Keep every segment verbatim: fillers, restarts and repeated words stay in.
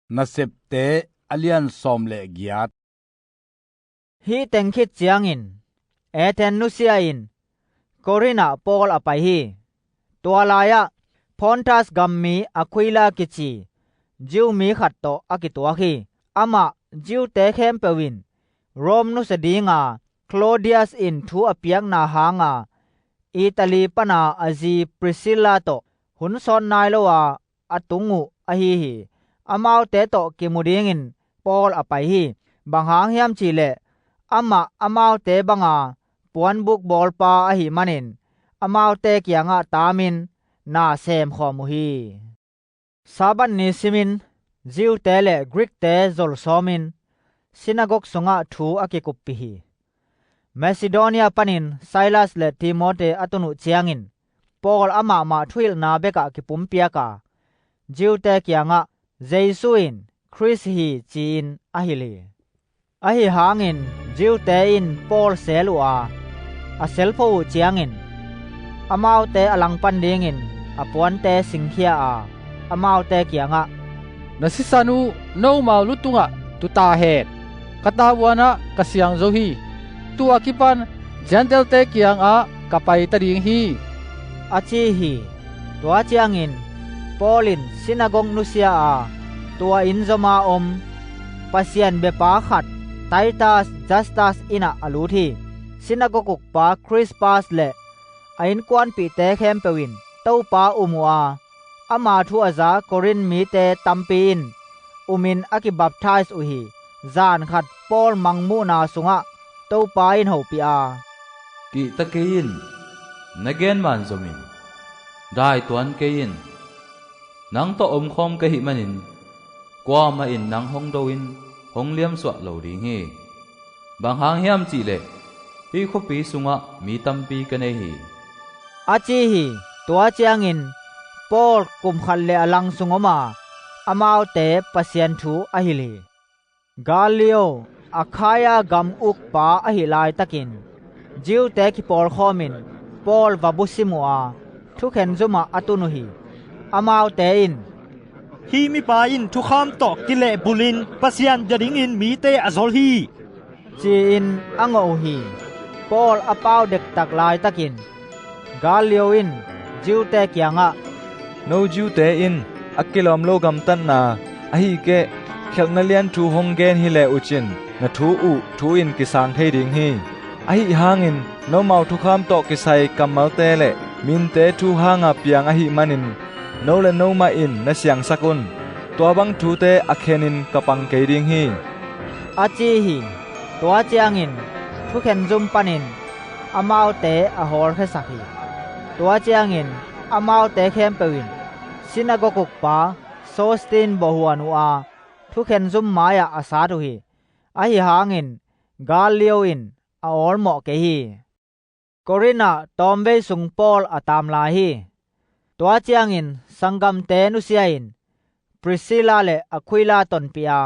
Nasepte a lian sawm le giat. Hih teng khit ciangin Athen nusia in Korinth ah Paul a pai hi. Tua lai-ah Pontas gammi Aquila kici Jew mi khat tawh a kituak hi. Amah Jew-te khempeuh in Rome nusia dinga Claudius in thu a piakna hanga Italy pana a zi Priscilla tawh hun sawt nai lo a a tung uh ahi hi. Amaute tawh kimu dingin Paul a pai hi. Bang hang hiam cihleh amah amaute banga puanbuk bawlpa ahih manin amaute kiangah taamin na semkhawm uh hi. Sabbath ni simin Jew-te le Greek-te zol sawmin sinagog sungah thu a kikuppih hi. Macedonia panin Silas le Timote a tun uh ciangin Paul amah mah thuhilhna bekah kipumpiak a, Jew-te kiangah Jesu in Khrist hi ci-in a hilh hi. Ahi hangin Jew-te in Paul sel uh a, a selpho uh ciangin amaute a langpan dingin a puante singkhia a, amaute kiangah, "Na sisan uh nomau lu tungah tuta hen. Ka tavuanah ka siang zo hi. Tua kipan Gentile-te kiangah ka paita ding hi," a ci hi. Tua ciangin Paul in sinagog nusia a, tua inn zoma om Pasian biapa khat Titus Justus innah a lut hi. Sinagog ukpa Krispas le a innkuanpihte khempeuh in Topa um uh a, ama thu a za Korinth mite tampi in umin a kibaptais uh hi. Zan khat Paul mangmuhna sungah Topa in hopih a, "Kihta kei in, na gen man zongin daituan kei in. Nang tawh omkhawm ka hih manin kuamah in nang hong do-in hong liamsuah lo ding hi. Bang hang hiam cihleh hih khuapi sungah mi tampi ka nei hi," a ci hi. Tua ciangin Paul kum khat le a lang sung om a, amaute Pasian thu a hilh hi. Gallio, Akhaia gam ukpa ahih laitakin Jew-te kipawlkhawmin Paul va busim uh a, thukhen zumah a tun uh hi. Amaute in, "Hih mipa in thukham tawh kilehbulhin Pasian bia dingin mite a zol hi," ci-in a ngawh uh hi. Paul a pau dektak laitakin Gallio in Jew-te kiangah, "No Jew-te in a kilawm lo gamtatna ahih keh khelhna lian thu hong gen hi leh uh cin na thu uh thu-in kisang thei ding hi. Ahi hangin nomau thukham tawh kisai kammalte le minte thu hanga piang ahih manin no le nomah in na siangsak un. Tua bang thute a khenin ka pang kei ding hi," a ci hi. Tua ciangin thukhen zum panin amaute a hawlkhiasak hi. Tua ciangin amaute khempeuh in sinagog ukpa Sostin bawhhuan uh a, thukhen zum mai-ah a sat uh hi. Ahi hangin Gallio in a awlmawh kei hi. Korinth ah tawmvei sung Paul a taam lai hi. Tua ciangin sanggamte nusia in Priscilla le Aquila tonpih a,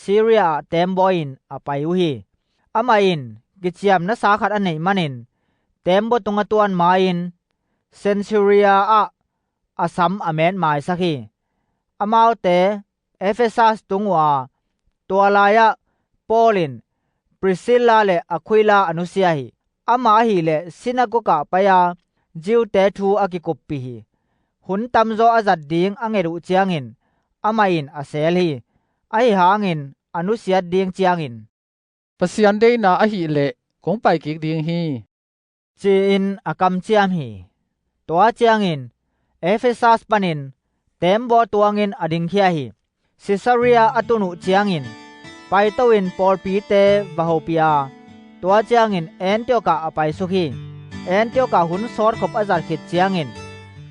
Syria ah teembaw in a pai uh hi. Amah in kiciamnasa khat a neih manin teembaw tung a tuan ma-in Cenchrea ah a sam a meet maisak hi. Amaute Efesas tung uh a, tua lai-ah Paul in Priscilla le Aquila a nusia hi. Amah ahih leh sinagog ah pai-a Jew-te thu a kikuppih hi. Hun tamzaw a zat ding a nget uh ciangin amah in a seel hi. Ahi hangin a nusiat ding ciangin, "Pasian deihna ahih leh kong pai kik ding hi," ci-in a kamciam hi. Tua ciangin Efesas panin teembaw tuangin a dingkhia hi. Caesarea a tun uh ciangin paito-in pawlpite va hopih a, tua ciangin Antioch ah a paisuk hi. Antioch ah hun sawtkhop a zat khit ciangin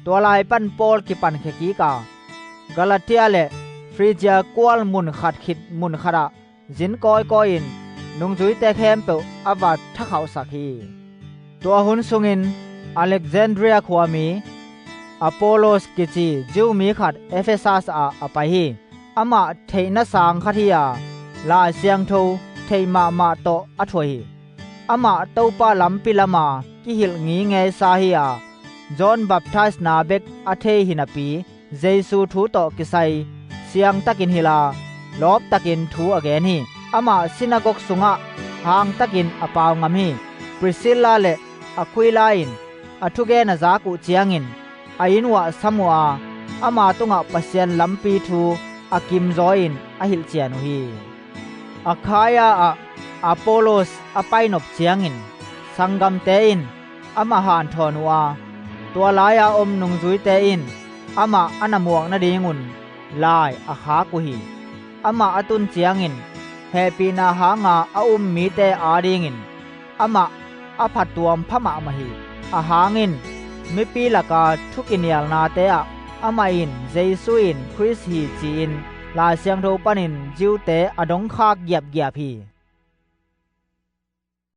tua lai pan Paul kipankhia kik a, Galatia le Phrygia kual mun khat khit mun khatah zin kawikawi-in nungzuite khempeuh a va thakhauhsak hi. Tua hun sungin Alexandria khuami Apollos kici Jew mi khat Efesas ah a pai hi. Amah theihna sang khat hi a, Lai Siangtho theih mahmah tawh a thuah hi. Amah Topa lampi lama kihilh ngingeisa hi a, John baptisena bek a thei hi napi Jesu thu tawh kisai siangtakin hilh a, lawptakin thu a gen hi. Amah sinagog sungah hangtakin a pau ngam hi. Priscilla le Aquila in a thugen a zak uh ciangin a inn uah sam uh a, ama tungah Pasian lampi thu a kimzaw in a hilhcian uh hi. Akhaia ah Apollos a painop ciangin sanggamte in amah hanthawn uh a, tua lai-a om nungzuite in amah a na muak nadingun lai a khak uh hi. Amah a tun ciangin hehpihna hanga a um mite adingin amah a phattuam pha mahmah hi. Ahang in mipi laka thu kinialnate ah amah in Jesu in Khrist hi ci-in Lai Siangtho panin Jew-te a dongkhak giapgiap hi.